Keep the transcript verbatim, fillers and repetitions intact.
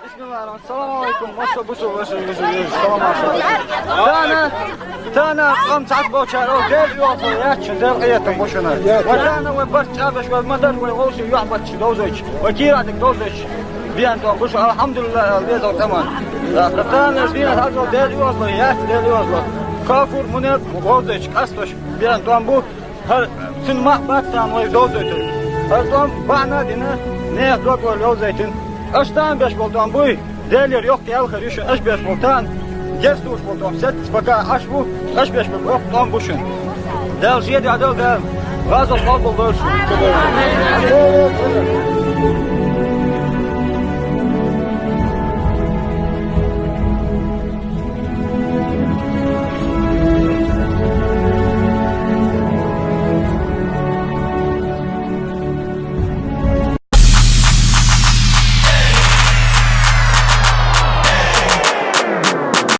Бисмиллахир-рахманир-рахим. Салам алейкум. Масса бусу ваши, ваши, ваши. Салам алейкум. Тана, тана, къам цхьаъ болчаро, Дела йоаллу яц, Дела къинхетам бу шуна. Ва тана вай барт чӀагӀбеш, вай ма дарра, вай гӀовси юьхь бачча довзуьйтуш, вай кийра дика довзуьйтуш. Бен тӀом бу шу, алхьамдулиллахӀ, аьлла, дезал тӀаман. Тана дина хьажал, Дела йоаллу яц, Дела йоаллу. Кафур, мунепикъ, гӀовзуьйтуш, къастош, бен тӀом бу. ХӀара цуьнан маӀа бац тана вай довзуьйтур. ХӀара тӀом бахьана а дина, нехан дог-ойла йовзийтина. Аша тана беш болу тӀом буй, Делера йоккха ял хир ю шуна, аша беш болу тана, герз тухуш болу тӀом сецца пока Ӏаш бу, аша беш болу воккха тӀом бу шуна. Дала шен дуьхьа дала, Дала гӀазот къобалдойла шуна.